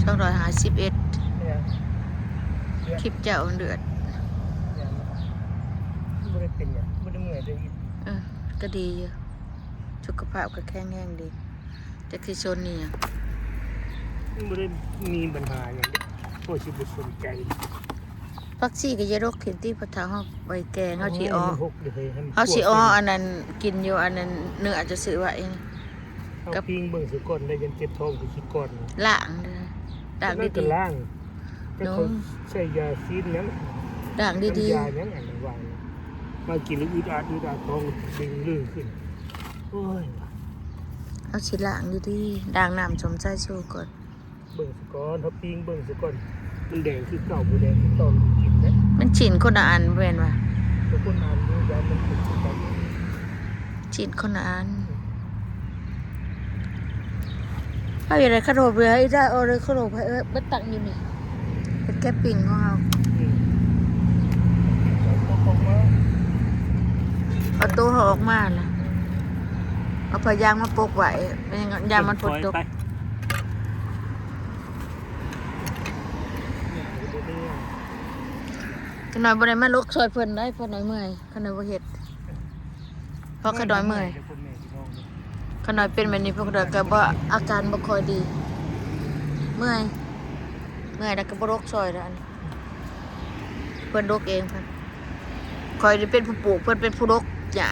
ສອງຮ້ອຍຫ້າສິບເອັດ ເອີ ຄລິບເຈົ້າເລືອດ ບໍ່ໄດ້ເປັນຫຍັງ ບໍ່ໄດ້ເມື່ອຍເດ້. ເອີ ກໍດີຢູ່ ສຸຂະພາບກໍແຂງແຮງດີ. ຈັກຊິຊົນນີ້ຫຍັງ ມັນບໍ່ໄດ້ມີບັນຫາຫຍັງເດ້ ໂອ້ຍ ຊິບໍ່ສົນໃຈ. ຜັກຊີກໍຢ່າດົກຖິ້ມຕິ ພໍ່ເຖົ້າເຮົາໄວ້ແກ່ ເຮົາຊິອໍ ເຮົາຊິອໍອັນນັ້ນກິນຢູ່ ອັນນັ້ນເນື້ອຈະຊື້ໄວ້ ເຮົາປີ້ງເບິ່ງຊະກ່ອນ ແລ້ວຍັງເຈັບທ້ອງຄືຊິກ່ອນ ລ້າງເດີ ລ້າງດີໆ ລ້າງ ແຕ່ເຂົາໃສ່ຢາຊີນຫຍັງ ລ້າງດີໆ ນ້ຳຢາຫຍັງອັນນັ້ນວ່າ ມາກິນແລ້ວອຶດອັດ ອຶດອັດ ທ້ອງເບັ່ງລຶ້ງຂຶ້ນ. ໂອ້ຍ ເຮົາຊິລ້າງດີໆ ລ້າງນ້ຳຊົມໃສ່ຊູ່ກ່ອນ ເບິ່ງສະກ່ອນ ເຮົາປີ້ງເບິ່ງສະກ່ອນ ມັນແດງຄືເກົ່າບໍ່ແດງຄືເກົ່າກິນໄດ້. ມັນຊີ້ນຄົນລະອັນແມ່ນຫວາ? ຄົນລະອັນຢູ່ ຢ້ານມັນເປັນຄືກັນ ຊີ້ນຄົນລະອັນ. ເອົາຢູ່ໃນຂະໜົມເຫຼືອອີດາ ເອົາໃນຂະໜົມໃຫ້ເອີ ມາຕັ້ງຢູ່ນີ້ ເຮັດແກປີ້ງຂອງເຮົາ ເອົາໂຕເຮົາອອກມາລະ ເອົາຜ້າຢາງມາປົກໄວ້ ແມ່ນຫຍັງ ຢ້ານມັນຝົນຕົກ. ຂ້ານ້ອຍບໍ່ໄດ້ມາລົກຊ່ອຍເພິ່ນໄດ໋ ຂ້ານ້ອຍເມື່ອຍ ຂ້ານ້ອຍບໍ່ເຮັດ ເພາະຂ້ານ້ອຍເມື່ອຍ. ຂ້ານ້ອຍເປັນແບບນີ້ ພວກຂ້ານ້ອຍກໍບໍ່ ອາການບໍ່ຄ່ອຍດີ ເມື່ອຍ ເມື່ອຍແລ້ວກໍບໍ່ລົກຊ່ອຍແລ້ວ ອັນນີ້ເພິ່ນລົກເອງ ເພິ່ນ ຂ້ອຍນີ້ເປັນຜູ້ປູກ ເພິ່ນເປັນຜູ້ລົກຫຍ້າ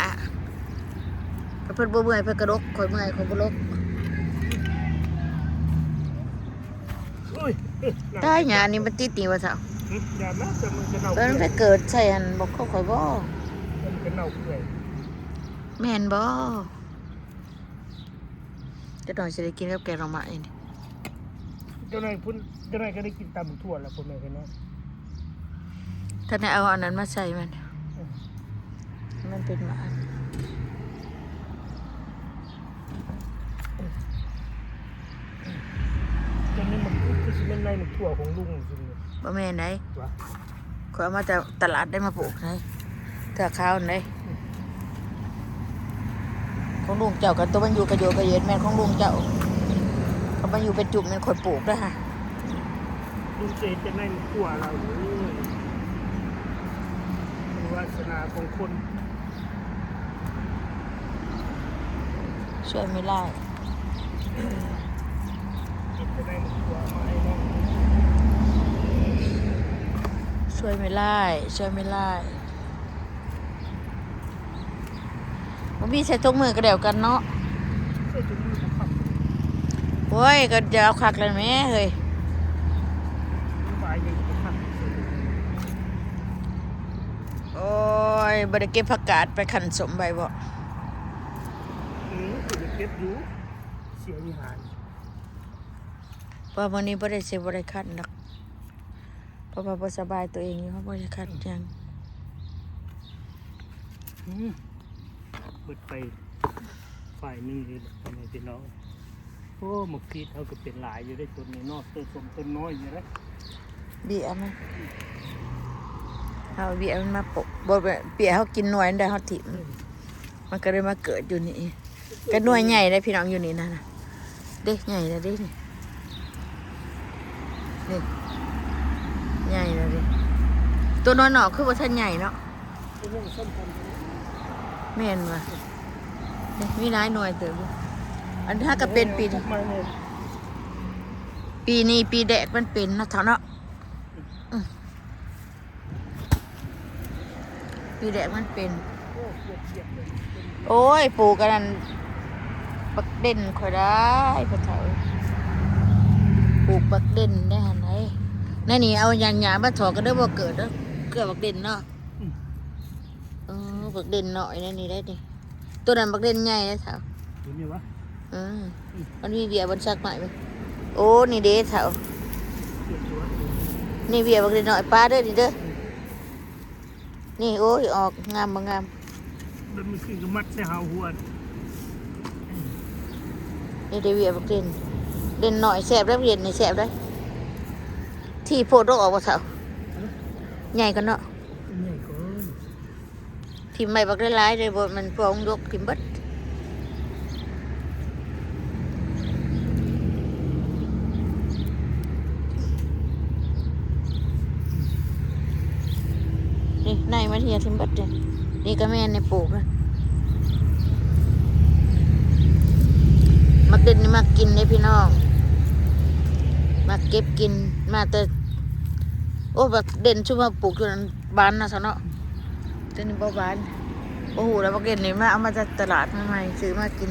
ຖ້າເພິ່ນບໍ່ເມື່ອຍເພິ່ນກໍລົກ ຂ້ອຍເມື່ອຍຂ້ອຍບໍ່ລົກ. ໂອ້ຍ ຕາຍ ຫຍ້ານີ້ມັນຕິດນີ້ວ່າຊະ ຫຶ ຢ່ານະ ແຕ່ມັນຈະເນົ່າ ເອີ ມັນໄປເກີດໃສ່ຫັ້ນບໍ່ ຂອງຂ້ອຍບໍ່ ມັນຈະເນົ່າເປື່ອຍ ແມ່ນບໍ່? ຈັກໜ່ອຍຊິໄດ້ກິນກັບແກງໜໍ່ໄມ້ນີ້ ຈັກໜ່ອຍພຸ້ນ ຈັກໜ່ອຍກໍໄດ້ກິນຕຳບັກຖົ່ວແລ້ວ ພໍ່ແມ່ພີ່ນ້ອງ. ທ່ານໄດ້ເອົາອັນນັ້ນມາໃສ່ມັນ ມັນເປັນໝາກ ຕົວນີ້ມັນຄືຊິແມ່ນໃນໝາກຖົ່ວຂອງລຸງຊິ ບໍ່ແມ່ນໃດ ຫວາ ຂ້ອຍເອົາມາແຕ່ຕະຫຼາດໄດ້ມາປູກໃນເທື່ອຄາວນັ້ນເດ້ ຂອງລຸງເຈົ້າ ກັນໂຕມັນຢູ່ກະໂຍກະເຢນແມ່ນຂອງລຸງເຈົ້າ ຄັນມັນຢູ່ເປັນຈຸ່ມແມ່ນຂ້ອຍປູກເດ້ຫັ້ນ. ລຸງເສດຈະໄດ້ມາຂົ້ວລາວເອີຍ ມັນວາສະໜາຂອງຄົນ ຊ່ວຍໄມ່ໄດ້ ເຮັດຈະໄດ້ມາຂົ້ວມາໃຫ້ນ້ອງ ຊ່ວຍໄມ່ໄດ້ ຊ່ວຍໄມ່ໄດ້. ບໍ່ມີໃສ່ຖົງມືກໍແລ້ວກັນເນາະ ໃສ່ຖົງມືບໍ່ຄັກ ໂອ້ຍ ກໍຈະເອົາຄັກແລ້ວແໝເຮີ້ຍ ໂອ້ຍ ບໍ່ໄດ້ເກັບຜັກກາດໄປຄັ້ນສົ້ມໄວ້ບໍ່? ອື ໄດ້ເກັບຢູ່ ເສຍວິຫານ ເພາະມື້ນີ້ບໍ່ໄດ້ເສຍ ບໍ່ໄດ້ຄັນດອກ ເພາະວ່າບໍ່ສະບາຍຕົວເອງຢູ່ ເຮົາບໍ່ໄດ້ຄັນຫຍັງ ອື ເບິດໄປຝ່າຍໜຶ່ງເລີຍແຫຼະ ພໍ່ແມ່ພີ່ນ້ອງ. ໂອ້ ໝາກພີດເຮົາກໍເປັນຫຼາຍຢູ່ເດ້ ຕົ້ນນີ້ເນາະ ຕົ້ນສົ້ມຕົ້ນນ້ອຍຢູ່ເດ້ ເບ້ຍມັນ ເຮົາເບ້ຍມັນມາປົກ ບໍ່ ເບ້ຍເຮົາກິນໜ່ວຍມັນໄດ້ ເຮົາຖິ້ມ ອື ມັນກໍເລີຍມາເກີດຢູ່ນີ້ ກໍໜ່ວຍໃຫຍ່ເດ້ພີ່ນ້ອງ ຢູ່ນີ້ນະ ເດ້ ໃຫຍ່ແລ້ວເດ້ນີ້ ນີ້ ໃຫຍ່ແລ້ວເດ້ ຕົວນ້ອຍໆ ຄືບໍ່ທັນໃຫຍ່ເນາະ ແມ່ນວ່າ ນີ້ ມີຫຼາຍໜ່ວຍເຕີບຢູ່ ອັນຖ້າກໍເປັນປີນີ້ ປີນີ້ປີແດກມັນເປັນເນາະ ເຖົ້າເນາະ ອື ປີແດກມັນເປັນ ໂອ້ຍ ປູກອັນນັ້ນ ບັກເດັ່ນຂ້ອຍໄດ້ ພໍ່ເຖົ້າເອີຍ ປູກບັກເດັ່ນໄດ້ຫັ້ນໃດ ໃນນີ້ເອົາຫຍ້າມາຖອກກັນເດີ ບໍ່ເກີດເດີ ເກືອບັກເດັ່ນເນາະ ອື ເອີ ບັກເດັ່ນນ້ອຍໃນນີ້ໄດ້ນີ້ ຕົວນັ້ນບັກເດັ່ນໃຫຍ່ເດ້ເຖົ້າ ຕົວນີ້ຫວາ? ເອີ ມັນມີເບ້ຍມັນສັກໄມ້ ໂອ້ ນີ້ເດ້ເຖົ້າ ນີ້ເບ້ຍບັກເດັ່ນນ້ອຍ ປາເດີນີ້ເດີ ນີ້ ໂອ້ຍ ອອກງາມບໍ່ງາມ ແບບມັນຄືກັບມັດໃສ່ຫາວຫົວ ນີ້ເດເວຍບັກເດັ່ນ ເດັ່ນນ້ອຍແຊບເດ້ ເດັ່ນນີ້ແຊບເດ້ ທີ່ໂພດ ອອກບໍ່ເຖົ້າ ໃຫຍ່ກວ່າເນາະ ໃຫຍ່ກວ່າ ຖິ້ມໄວ້ບັກຫຼາຍໆເດ້ ບໍ່ແມ່ນພວກມັນຍົກຖິ້ມເບິດ. ນີ້ໃນມັນເຫ່ຍຖິ້ມເບິດເດ້. ນີ້ກໍແມ່ນ ນີ້ປູກນະ. ໝາກເດັ່ນນີ້ມັກກິນເດ້ພີ່ນ້ອງ, ມັກເກັບກິນມາແຕ່ ໂອ້ ບັກເດັ່ນຊຸມເຮົາປູກຢູ່ນັ້ນບານນະຊະເນາະ. ແຕ່ນີ້ບໍ່ບານ. ບໍ່ຮູ້ແລ້ວ ບັກເດັ່ນນີ້ມາ ເອົາມາຈາກຕະຫຼາດໃໝ່ໆ ຊື້ມາກິນ.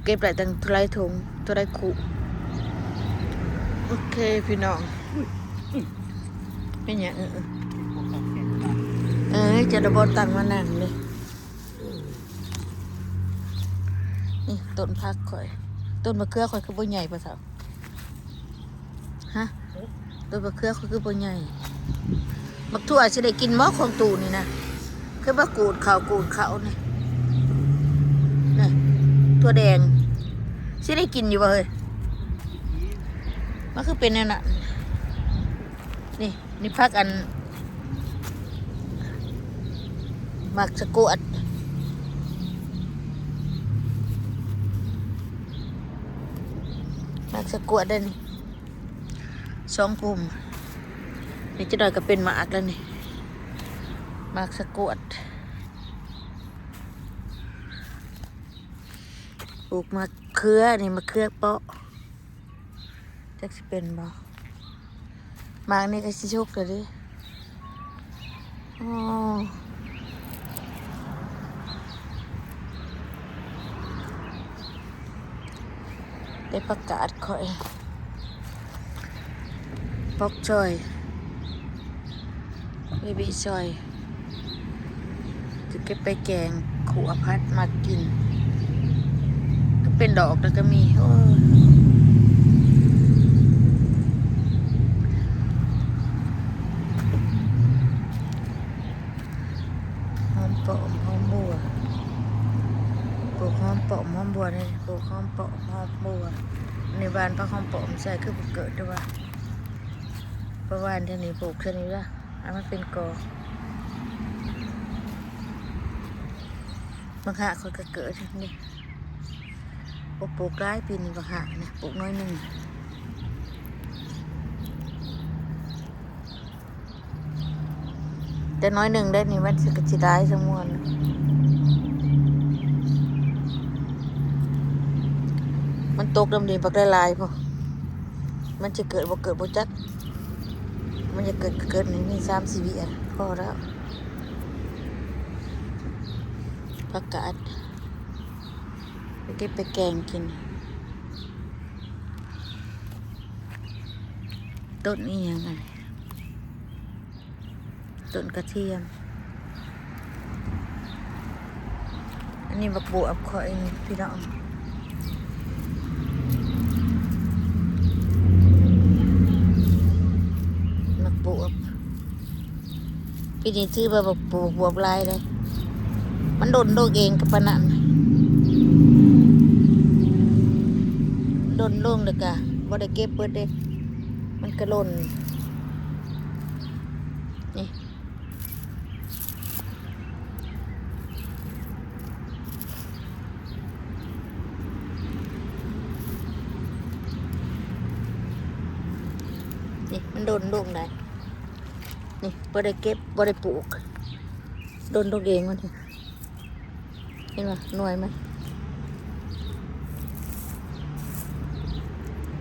ເກັບໄດ້ຕັ້ງເທົ່າໃດຖົງ ເທົ່າໃດຄຸ. ໂອເຄພີ່ນ້ອງ. ເປັນຫຍັງ? ເອີ ເອີ ເຈົ້າລະບໍ່ຕັ້ງມານັ່ງເດ້. ນີ້ຕົ້ນຜັກຂ້ອຍ, ຕົ້ນມະເຂືອຂ້ອຍຄືບໍ່ໃຫຍ່ປານຊັ້ນ? ຮະ? ຕົ້ນມະເຂືອຂ້ອຍຄືບໍ່ໃຫຍ່? ບັກຖົ່ວຊິໄດ້ກິນບໍ່ຂອງຕູ້ນີ້ນະ? ຄືວ່າກູດເຂົ້າ ກູດເຂົ້ານີ້ ນີ້ ຖົ່ວແດງ ຊິໄດ້ກິນຢູ່ບໍ່ເຮີ້ຍ? ມັນຄືເປັນແນວນັ້ນ? ນີ້ ນີ້ຜັກອັນ ໝາກສະກວດ ໝາກສະກວດເດ້ນີ້ ສອງກຸ່ມ. ນີ້ຈັກໜ້ອຍກໍເປັນໝາກແລ້ວນີ້ ໝາກສະກວດ. ປູກມະເຂືອນີ້ ມະເຂືອເປາະ. ຈັກຊິເປັນບໍ່? ໝາກນີ້ກໍຊິສຸກແລ້ວເດ້. ໂອ້ ໄດ້ຜັກກາດຂ້ອຍ ປອກຊອຍ ເບບີຊອຍ ຈະເກັບໄປແກງ ຂົ້ວ ຜັດ ໝາກກິນ ກໍເປັນດອກແລ້ວກໍມີ. ໂອ້ຍ ຫອມປ້ອມ ຫອມບົວ ປູກຫອມປ້ອມ ຫອມບົວນີ້ ປູກຫອມປ້ອມ ຫອມບົວ. ໃນບ້ານຜັກຫອມປ້ອມໃສ່ຄືບໍ່ເກີດເດ້ວ່າ ເພາະວ່າອັນນີ້ປູກເທື່ອນີ້ລະ ອັນມັນເປັນກໍ ບັກຫາກຂ້ອຍກໍເກີດນີ້ ບໍ່ປູກຫຼາຍ ປີນີ້ບັກຫາກນະ ປູກໜ້ອຍໜຶ່ງ ແຕ່ໜ້ອຍໜຶ່ງເດ້ນີ້ ມັນຊິ ກໍຊິຫຼາຍຊະມ່ວນ. ມັນຕົກນຳນີ້ບັກຫຼາຍໆພຸ້ນ ມັນຊິເກີດບໍ່ເກີດບໍ່ຈັກ. ມັນຈະເກີດ ເກີດໃນນີ້ ສາມສີ່ວຽກພໍແລ້ວ. ຜັກກາດ ໄປເກັບໄປແກງກິນ. ຕົ້ນອີ່ຫຍັງອັນນີ້? ຕົ້ນກະທຽມ. ອັນນີ້ບັກບວບຂ້ອຍນີ້ພີ່ນ້ອງ ບັກບວບ. ປີນີ້ຖືວ່າບັກບວບ ບວບຫຼາຍເດ້. ມັນດົນລົງເອງກໍປານນັ້ນ ດົນລົງແລ້ວກະບໍ່ໄດ້ເກັບເບິດເດ້ ມັນກະຫຼົ່ນ. ນີ້ ນີ້ມັນດົນລົງໄດ໋ ນີ້ບໍ່ໄດ້ເກັບ ບໍ່ໄດ້ປູກ ດົນລົງເອງມັນ. ເຫັນບໍ່ ໜ່ວຍມັນ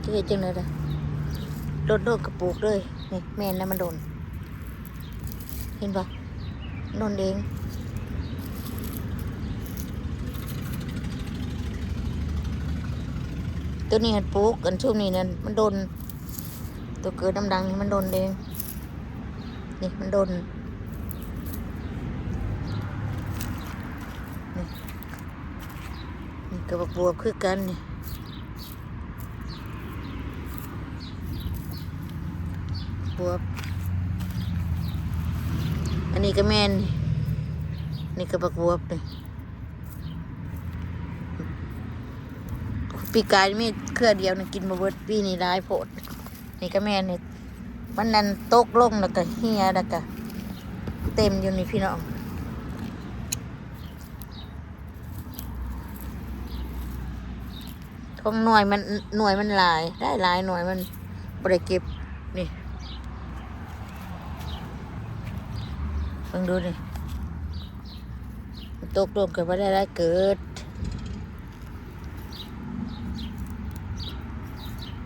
ຈະເຮັດຈັ່ງໃດລະ? ດົນໂດນກະປູກເລີຍ. ນີ້ແມ່ນແລ້ວ ມັນດົນ ເຫັນບໍ່ ດົນເອງ. ໂຕນີ້ຫັ້ນປູກ ອັນຊຸມນີ້ນັ້ນມັນດົນ ໂຕເກີດນຳຫຼັງນີ້ມັນດົນເອງ. ນີ້ມັນດົນ ນີ້ ນີ້ກໍບັກບວບຄືກັນນີ້ ບວບ. ອັນນີ້ກໍແມ່ນ ນີ້ກໍບັກບວບນີ້. ປີກາຍມີເຄືອດຽວນີ້ກິນບໍ່ເບິດ ປີນີ້ຫຼາຍໂພດ. ນີ້ກໍແມ່ນນີ້ ມັນນັ້ນຕົກລົງແລ້ວກໍເຫ່ຍ ແລ້ວກໍເຕັມຢູ່ນີ້ພີ່ນ້ອງ. ຂອງໜ່ວຍມັນ ໜ່ວຍມັນຫຼາຍ ຫຼາຍໆ ໜ່ວຍມັນບໍ່ໄດ້ເກັບ. ນີ້ ງດູນີ້ ຕົກລົງກໍບໍ່ໄດ້ຫຼາຍເກີດ.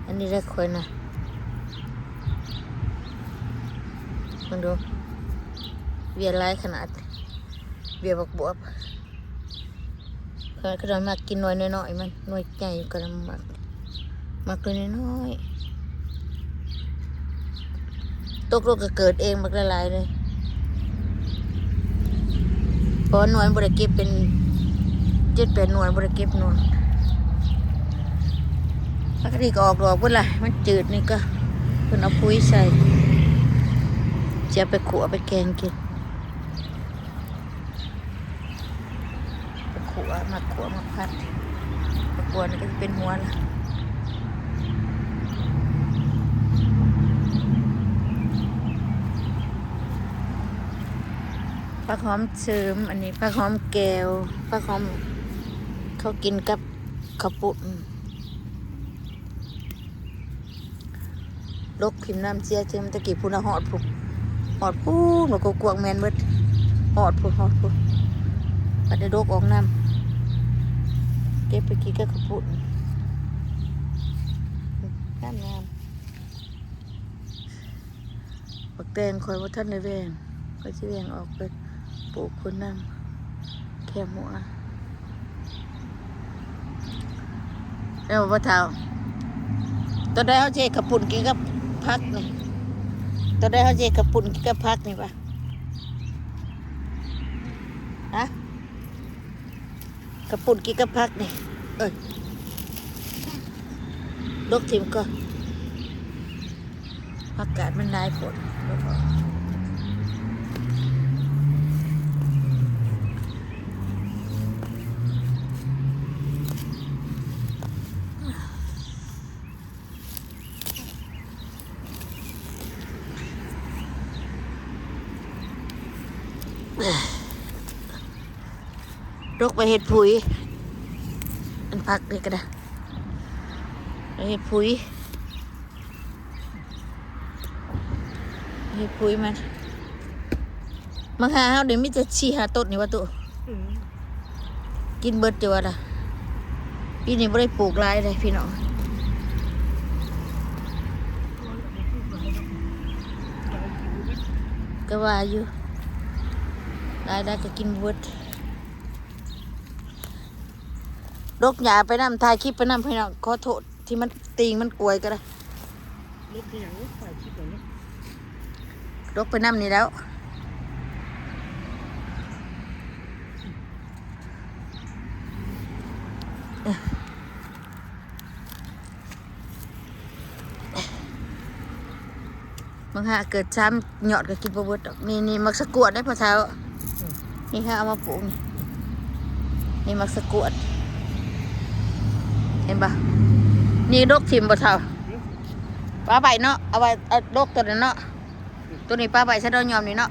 ອັນນີ້ແຫຼະຂ້ອຍນະ ເບິ່ງດູ ເບ້ຍຫຼາຍຂະໜາດ ເບ້ຍບັກບວບ. ເພິ່ນກໍຕ້ອງມັກກິນໜ່ວຍນ້ອຍໆ ມັນ ໜ່ວຍໃຫຍ່ກໍບໍ່ມັກ ມັກໜ່ວຍນ້ອຍໆ. ຕົກລົງກໍເກີດເອງບັກຫຼາຍໆເລີຍ ເພາະໜ່ວຍບໍ່ໄດ້ເກັບ ເປັນເຈັດແປດໜ່ວຍ ບໍ່ໄດ້ເກັບໜ່ວຍ. ປົກກະຕິກໍອອກດອກເບິດລະ ມັນຈືດນີ້ກໍ ເພິ່ນເອົາປຸ໋ຍໃສ່ ຊິເອົາໄປຂົ້ວໄປແກງກິນ. ໄປຂົ້ວ ມາຂົ້ວມາຜັດ ມາຂົ້ວນີ້ກໍຊິເປັນຫົວລະ. ຜັກຫອມເສີມ ອັນນີ້ຜັກຫອມແກ້ວ ຜັກຫອມເຂົາກິນກັບເຂົ້າປຸ້ນ. ດົກຖິ້ມນຳເສຍເຖິງແຕ່ກີ້ພຸ້ນນະ ຮອດພຸ້ນ ຮອດພຸ້ນ ແລ້ວກໍກວາງແມ່ນເບິດ ຮອດພຸ້ນ ຮອດພຸ້ນ ບັດໄດ້ດົກອອກນຳ ເກັບໄປກິນກັບເຂົ້າປຸ້ນ ງາມໆ. ບັກແຕງຂ້ອຍບໍ່ທັນໄດ້ແຫວ່ງ ຂ້ອຍຊິແຫວ່ງອອກໄປປູກພຸ້ນນຳ ແຄມຫົວ. ເອີ ພໍ່ເຖົ້າ ຕອນໃດເຮົາຊິເຮັດເຂົ້າປຸ້ນກິນກັບຜັກນີ້? ຕອນໃດເຮົາຊິເຮັດເຂົ້າປຸ້ນກິນກັບຜັກນີ້ວະ? ຮະ? ເຂົ້າປຸ້ນກິນກັບຜັກນີ້ ເອີ ດົກຖິ້ມກ່ອນ ຜັກກາດມັນຫຼາຍໂພດ. ດົກໄປເຮັດປຸ໋ຍ ອັນຜັກນີ້ກໍໄດ້ ໄປເຮັດປຸ໋ຍ ເຮັດປຸ໋ຍມັນ. ໝາກຫາເຮົານີ້ມີແຕ່ສີ່ຫ້າຕົ້ນນີ້ຫວາຕູ້? ອືມ ກິນເບິດຢູ່ຫວາລະ? ປີນີ້ບໍ່ໄດ້ປູກຫຼາຍເດ້ພີ່ນ້ອງ ກໍວ່າຢູ່ ຫຼາຍໆກໍກິນບໍ່ເບິດ. ດົກຫຍ້າໄປນຳ ຖ່າຍຄລິບໄປນຳພີ່ນ້ອງ ຂໍໂທດທີ່ມັນຕີງມັນກວຍກໍໄດ້. ລົກເປັນຫຍັງ? ໂອ້ຍ ຕາຍ ຄິດແລ້ວເນາະ ລົກໄປນຳນີ້ແລ້ວ. ບັກຫາເກີດສາມຍອດກໍກິນບໍ່ເບິດດອກ. ນີ້ ນີ້ໝາກສະກວດເດ້ພໍ່ເຖົ້າ ອືມ ນີ້ເຮົາເອົາມາປູກນີ້ ນີ້ໝາກສະກວດ ເຫັນບໍ່? ນີ້ດົກຖິ້ມບໍ່ເຖົ້າ ປະໄວ້ເນາະ ເອົາໄວ້ ເອົາດົກຕົວນັ້ນເນາະ ຕົວນີ້ປະໄວ້ຊະດອກ ຍອມນີ້ເນາະ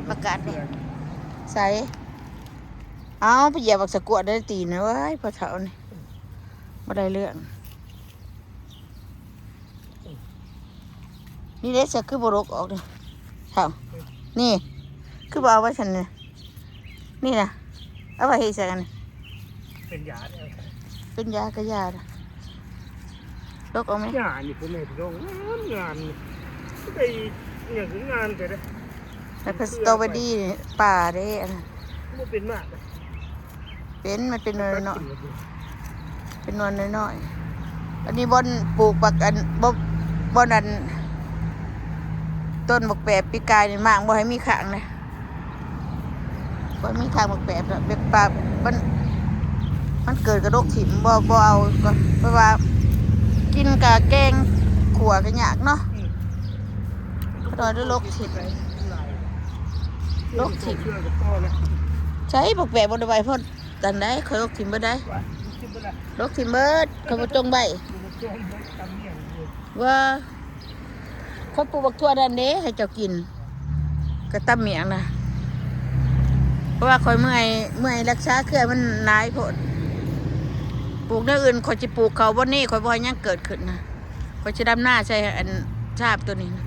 ປະກາດນີ້ ໃສ່ ເອົາໄປຢຽບໝາກສະກວດໄດ້ຕີນເວີຍ ພໍ່ເຖົ້ານີ້ ບໍ່ໄດ້ເລື່ອງ. ນີ້ເດ້ ສະຄືບໍ່ດົກອອກນີ້ ເຖົ້າ ນີ້ ຄືບໍ່ເອົາໄວ້ຊັ້ນນີ້ ນີ້ນະ ເອົາໄວ້ເຮັດຫຍັງອັນນີ້? ເປັນຢາເດ້ ເປັນຢາກະຢາລະ ດົກອອກແມ. ຢານີ້ພໍ່ແມ່ພີ່ນ້ອງ ງາມໆ ນີ້ ໄດ້ຫຍັງຄືງາມແທ້ເດ້. ແລ້ວກໍສະຕໍເບີຣີ່ປ່າເດ້ ອັນນັ້ນ ບໍ່ເປັນໝາກເດ້. ເປັນ ມັນເປັນໜ່ວຍນ້ອຍໆ ເປັນໜ່ວຍນ້ອຍໆ. ອັນນີ້ບ່ອນປູກບັກ ອັນ ບໍ່ ບ່ອນ ອັນ ຕົ້ນບັກແປບປີກາຍນີ້ ມ້າງບໍ່ໃຫ້ມີຄ້າງເດ້ ບໍ່ມີຄ້າງບັກແປບດອກ ແບບປ່າ ມັນ ມັນເກີດກະດົກຖິ້ມ ບໍ່ ບໍ່ເອົາ ກໍເພາະວ່າກິນກະແກງ ຂົ້ວກະຍາກເນາະ ອືມ ກໍຕ້ອງໄດ້ດົກຖິ້ມ ດົກຖິ້ມ. ໃສບັກແປບບໍ່ໄດ້ໄວ້ພໍ ຕານໃດ ຂ້ອຍລົກຖິ້ມເບິດໄດ໋ ລົກຖິ້ມເບິດ ຂ້ອຍບໍ່ຈົ່ງໄວ້ ວ່າ ຂ້ອຍປູກບັກຖົ່ວນັ້ນເດ້ ໃຫ້ເຈົ້າກິນ ກະຕຳໝ້ຽງນະ ເພາະວ່າຂ້ອຍເມື່ອຍ ເມື່ອຍລັກສາເຄືອມັນຫຼາຍໂພດ ປູກແນວອື່ນ ຂ້ອຍຊິປູກເຂົ້າບ່ອນນີ້ ຂ້ອຍບໍ່ໃຫ້ຫຍັງເກີດຂຶ້ນນະ ຂ້ອຍຊິດຳນາໃສ່ອັນຊາບໂຕນີ້ນະ.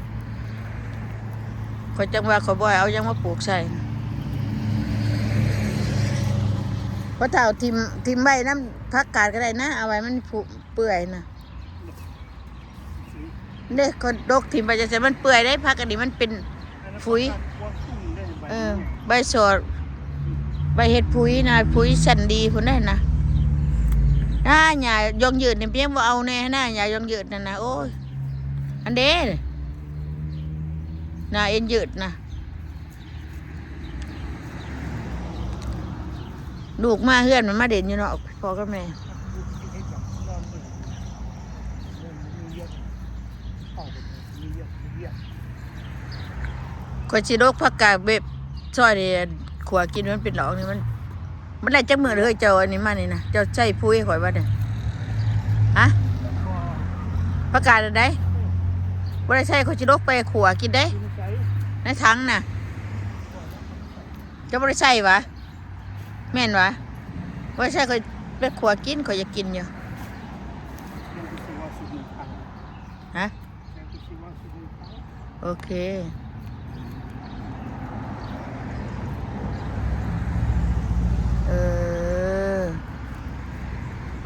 ຂ້ອຍຈັ່ງວ່າຂ້ອຍບໍ່ໃຫ້ເອົາຫຍັງມາປູກໃສ່. ພໍ່ເຖົ້າຖິ້ມ ຖິ້ມໄວ້ນຳຜັກກາດກໍໄດ້ນະ ເອົາໄວ້ມັນຜຸເປື່ອຍນະ. ເດ້ ກໍດົກຖິ້ມໄປຈັ່ງຊັ້ນ ມັນເປື່ອຍເດ້. ຜັກອັນນີ້ມັນເປັນຝຸ່ນ ເອີ ໃບສອດ ໃບເຮັດຝຸ່ນນະ ຝຸ່ນຊັ້ນດີພຸ້ນເດ້ນະ. ອາ ຫຍ້າຢອງຍືດນີ້ ເພງບໍ່ເອົາແດ່ນະ ຫຍ້າຢອງຍືດນັ້ນນະ. ໂອ້ຍ ອັນເດ້ ຫຍ້າເອັນຍືດນະ. ລູກມາເຮືອນມັນມາເຫຼັ້ນຢູ່ນອກ ພໍ່ກັບແມ່. ຂ້ອຍຊິດົກຜັກກາດແບບຊອຍນີ້ ຂົ້ວກິນ ມັນເປັນດອກນີ້ ມັນ ມັນໄດ້ຈັກມື້ເລີຍ ເຈົ້າອັນນີ້ມານີ້ນະ ເຈົ້າໃຊ້ປຸ໋ຍຂ້ອຍວ່ານີ້ ຮະ? ຜັກກາດອັນໃດ? ບໍ່ໄດ້ໃຊ້ ຂ້ອຍຊິດົກໄປຂົ້ວກິນເດ້ ໃນຖັງນະ. ເຈົ້າບໍ່ໄດ້ໃຊ້ຫວາ? ແມ່ນຫວາ? ບໍ່ໃຊ້ ຂ້ອຍໄປຂົ້ວກິນ ຂ້ອຍຢາກກິນຢູ່. ຮະ? ໂອເຄ ເອີ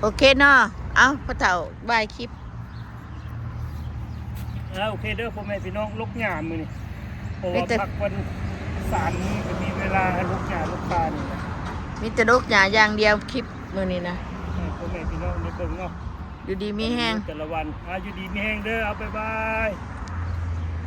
ໂອເຄເນາະ. ເອົ້າ ພໍ່ເຖົ້າ ບາຍຄລິບ. ອ່າ ໂອເຄເດີ ພໍ່ແມ່ພີ່ນ້ອງ ລົກຫຍ້າມື້ນີ້ ເພາະວ່າພັກວັນສາມມື້ ກໍມີເວລາໃຫ້ລົກຫຍ້າລົກປ່ານີ້ແຫຼະ. ມີແຕ່ລົກຫຍ້າຢ່າງດຽວ ຄລິບມື້ນີ້ນະ ໃຫ້ພໍ່ແມ່ພີ່ນ້ອງໄດ້ເບິ່ງເນາະ. ຢູ່ດີມີແຮງ ແຕ່ລະວັນ. ອ່າ ຢູ່ດີມີແຮງເດີ. ເອົາ ບາຍບາຍ.